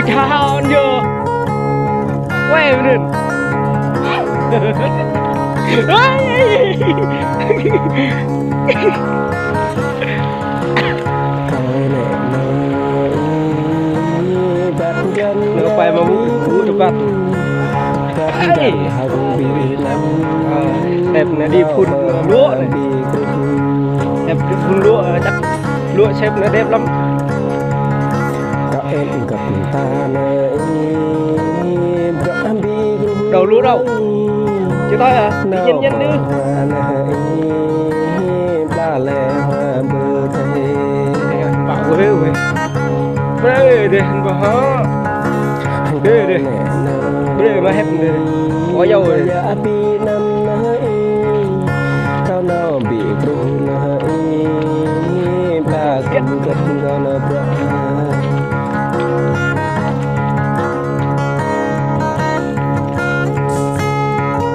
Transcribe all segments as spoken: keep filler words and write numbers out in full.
Chao ñu. Weh, mơnun. Nơ pai mă ƀu, ƀu tơpăt. Ê. Ơ, dep nơ đi phun luă nơ. Dep phun luă, ơ, čăk luă sep nơ dep lăm. Đâu luă đâu. Chứ thôi à, tự nhiên nhân đi. Bảo ơi, ơi. Bre deh, ƀah hă. Bre deh. Bre mă hep deh. Ơ yua ơi.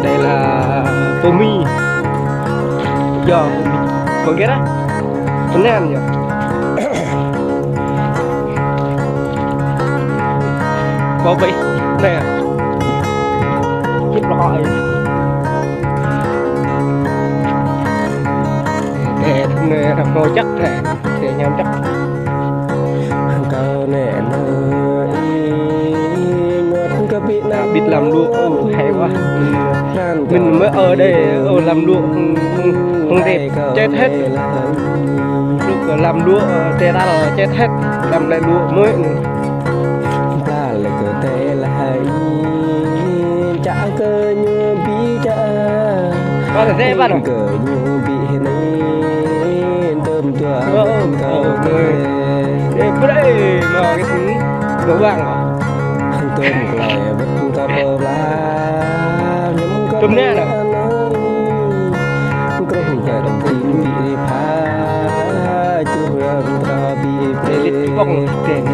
Đây là tô mì. Yua, tô mì. Có nghĩa là tô nan yua. Có vậy. Này à. Hiếp lọ ấy. Để thằng này thằng ngồi chắc này. Để nhắm chắc. Đã biết làm luộc, ồ, hay quá. Mình mới ở đây, ồ, làm luộc, không, không, không đẹp, chết hết. Lúc làm luộc, ờ, tê ta là chết hết, làm lại luộc mới. Có thể thế bạn ạ. Ơ, ơ, ơ. Ê, bữa đấy mà cái thằng gấu vàng à? Tôm nè nè. Ê, lít cái bông kèn.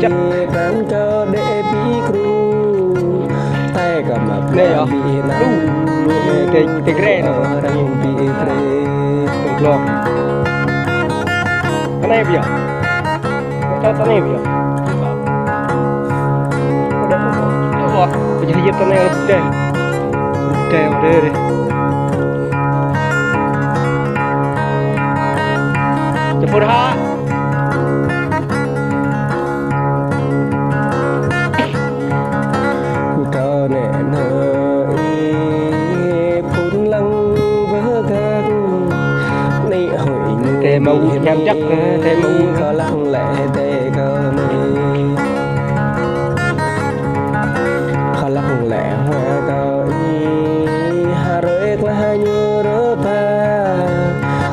Chắc. Nè yua. Đu. Đu. Tê, tê gre nơ. Lok. Anai ƀiă. Tơ, tơ anai ƀiă. Ơ, ƀiă hiăp tơ anai ƀiă. Ƀiă, ƀiă. Čơpơ̆ hă. Kơ nê nơ ih phun lăng bơ găng. Nê hơi ñu tê mă ƀu hiam jăk, tê mă ƀu kơ lăng lĕ tê kơ nê. Kơ lăng lĕ hua kơ ih, ha rơi klah ñu rơpa.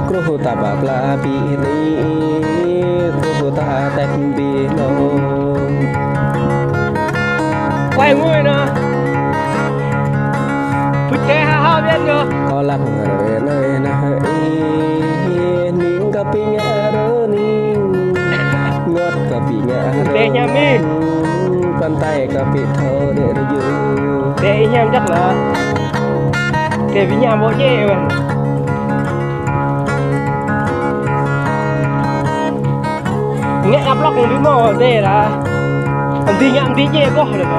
Kruh ta ba pla pi ni, kruh ta tek pi no. Quay ngui nơ. Put ke ha ha biên nơ. Kơ lăng rơi nơi na ih, ning kơ pi ngă rơ ning. Ngăt kơ pi ngă rơ. Tê ñam ih. Păn tai kơ pi thơ đê rơ yu. Tê ih ñam jăk lă. Tê pi ñam ƀô̆ jê ƀăn. Ngă ăp lŏk ƀĭ mơ̆ tê lah. Ăt dih ñă ăt dih jê ƀôh lah.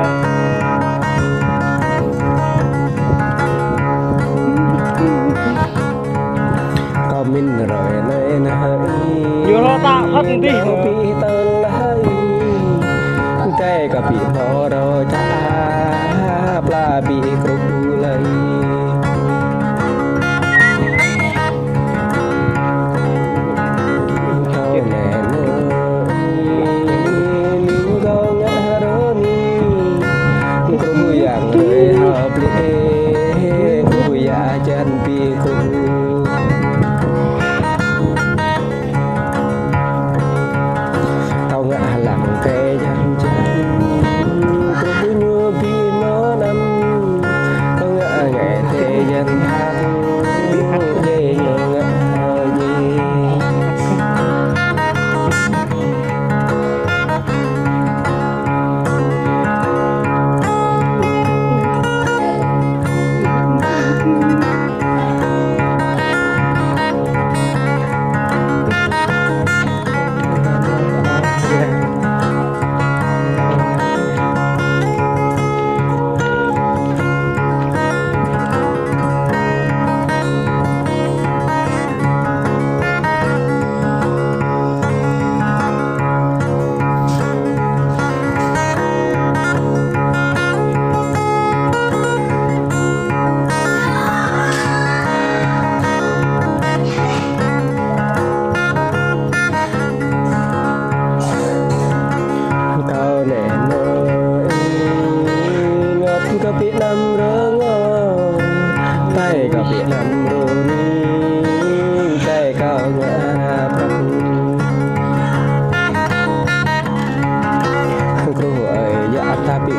Kơ min rơi nai nai. Ñu lŏ ta hăt ăt dih. Kơ pi tơl lah. Tê kơ pi lŏ rơ ča pla pi kru lai. Tao ngă lăng kơ jăn jăn. Kơ ñu ƀĭ mơ̆ năm.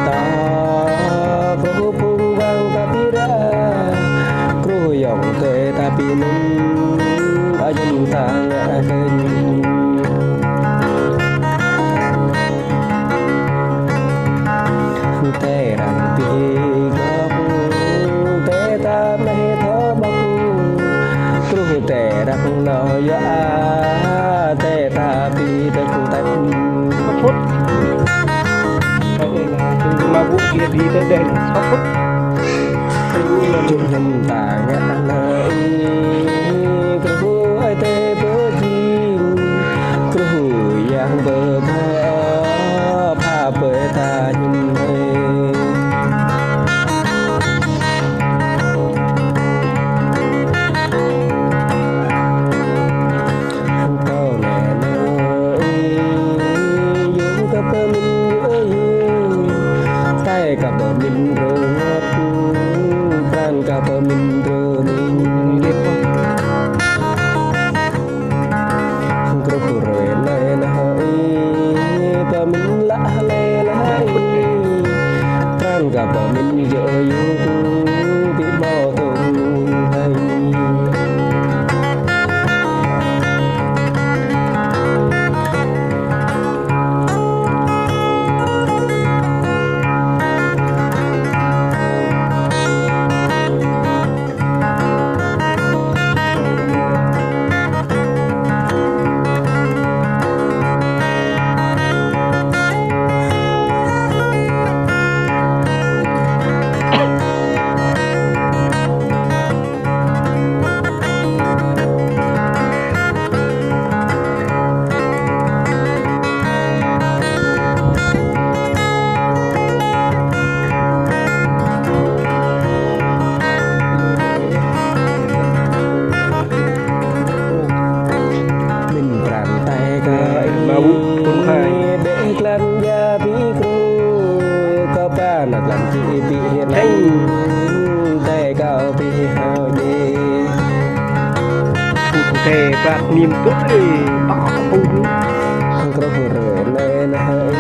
Ta kruh phung wang ta pi ra, kruh yŏng tơi ta pi nŭn, ayŭn ta ngă kơñ. Tơi răng pi gŏp, tơi ta mơ̆ thâo ƀŏk, kruh tơi răng nao yua a, tơi ta pi tơi kruh tơi. Phŭt. Mă ƀu kiăng đi tơ đen, sŏk phŭt. Čŭk ñăm ta ngă anai, kruh ai tơi pơjing, kruh yang pơtô, pha pơtô ñăm ai. Tơ nê nê, yŭ kơ pơmĭn yŭ yŭ, tơi kơ pơmĭn rơngăt, pran kơ pơmĭn rơnĭng. Kruh rơi nai nai, pơmĭn lă lĕ nai, pran kơ pơmĭn yŭ yŭ, ƀu ƀu tŭ hai. Min pran tơi kơ, ƀu phŭn hai, ƀĕ klan ya pi kruh, kơ pran klan či pi hian. Tơi kơ pi hao ye. Phŭn tơi pran nim tŭ ê, pă phŭn. Kruh rơi nai nai.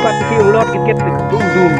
Pă kiăng lŏt kơ kiăng tŭ dŭm.